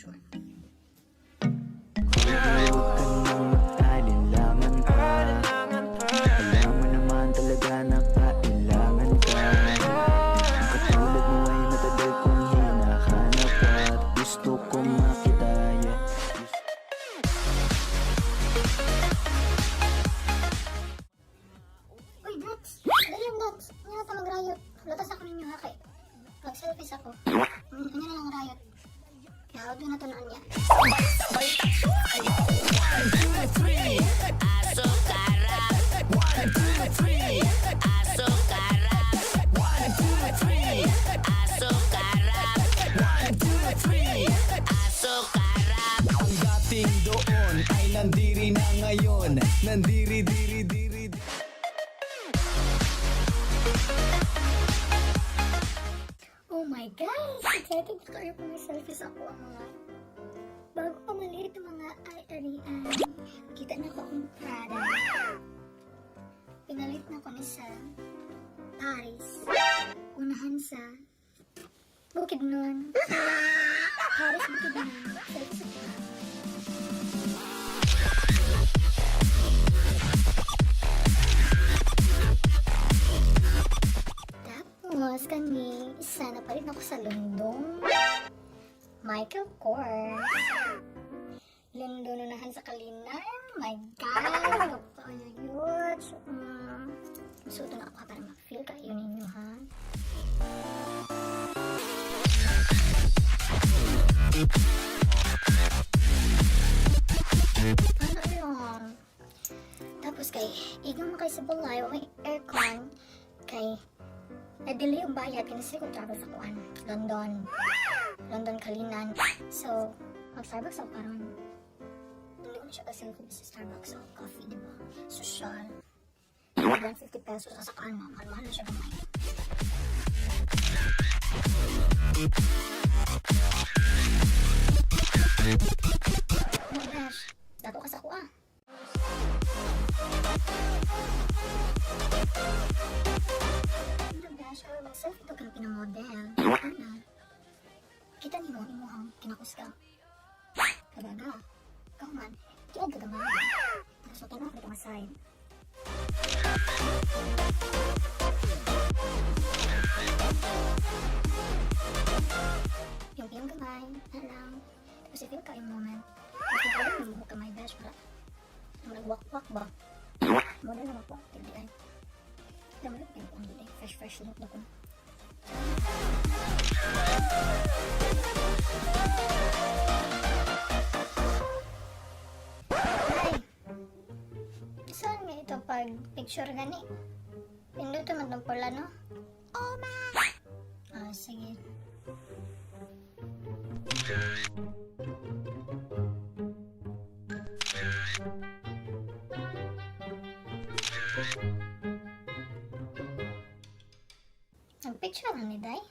Sure. Baby, huwag ka nang mag-alinlangan pa. Alam mo naman talaga na kailangan ka. Ang katulad mo ay matagal kong hinahanap at gusto kong makita, yeah. Uy, Dats! Dali lang, Dats! Hindi na ito mag-riot. Latas ako ninyo ha, kay mag-selfies ako. Ano na lang riot. Kaya doon na ito na niya. Ang dating doon ay nandiri na ngayon. Nandiri, diri, diri. Oh my gosh! Excited na kayo kung selfies ako ang mga bago pa maliit ang mga ay-arian. Kita na ko akong Prada. Pinalit na ko ni sa Paris. Unahan sa Bukidnon. Paris, Bukidnon. Selfies ako. Tapos, kani, isa napalit na ko sa London. Michael Kors. London unahan sa Kalinan. My God! Napakayot. So, ito na ako ha, para ma-feel kayo ninyo, ha? Ano lang? Tapos kay, igang mo kay sa balay, may aircon, kay, na-delay ang bayad, kasi ko travel sa kuan, London. London, Kalinan. So, mag-Starbucks ako karon. Hindi ko na siya ka-selfie sa Starbucks ako coffee, di ba? Social. 150 pesos sa sakaan, mahal-mahal na siya gamay. Ano, Ash? Dato ka sa kuha. Ano, Dash? Or mag-selfie to kang pinamodel. Ano? Kita nimo ang imuhang kinakusga. Kabaga. Ikaw man, tiog ka gamay. So, tanaw ka dito nga side. Yung iyong gamay, na lang. Tapos i-feel ka yung moment. Tapos yung mo buhok kamay, dash, para nagwakwak ba? Model na wakwak, tigdi ay. Alam mo, yung ang gid ay fresh fresh look na ko. Ay! Saan nga ito pag picture gani? Pinduto man tong pula, no? Oh, ma! Ah, sige. Nagpicture na ni Day?